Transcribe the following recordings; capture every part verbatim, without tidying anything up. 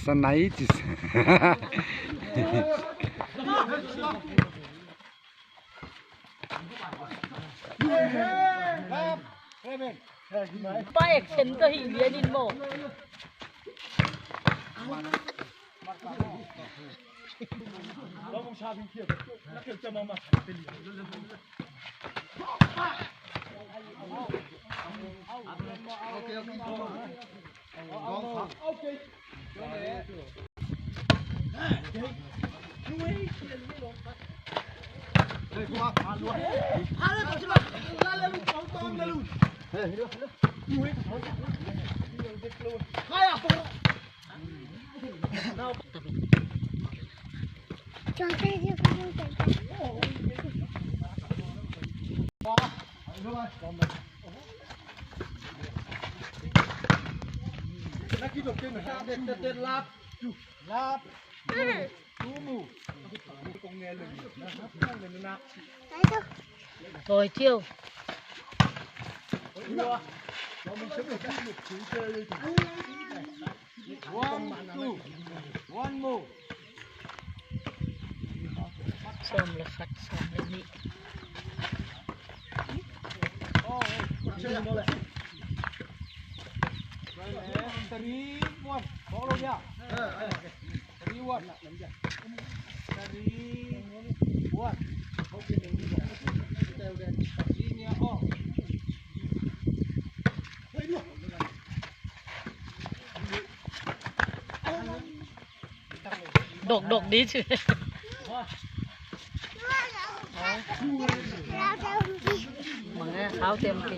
Sanai tis. Pa action tawh hi lian in maw? Tawi thiau. One, two. One more. Sawm le khat, sawm le nih. Three, one. Bawk lo dia. Three, one. Three, one. Three, nia, oh. Dok, dok di ci. Mang'e, hau tem ki.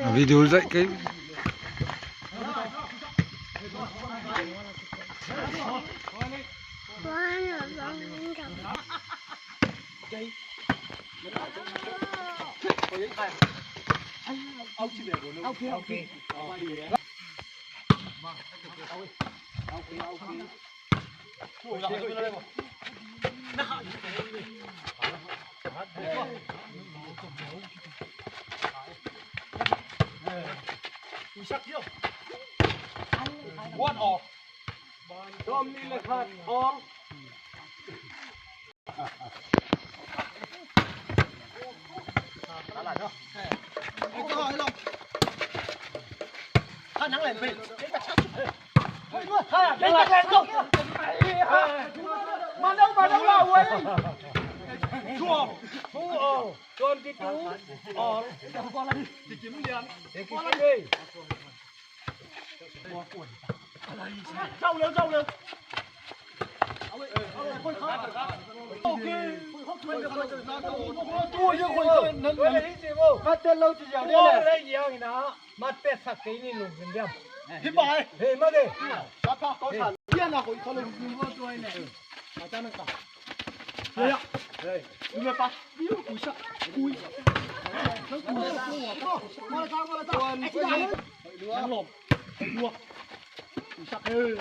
A video zaih kei. One all. Tom ni le khat all. Mat pen lo ci ziau dia le. Mat pen sak kei ni lungsim diam. Hi pai. Hei, mate. Sa pa ko sa. Dia na ko i ko lo. Mat pen nang ka. Ya, ya. Hei. Ni pa. Kui sa. Kui. Kui sa. Mala ta, mala ta. Yang lom. Dua. Kui sa. Hei.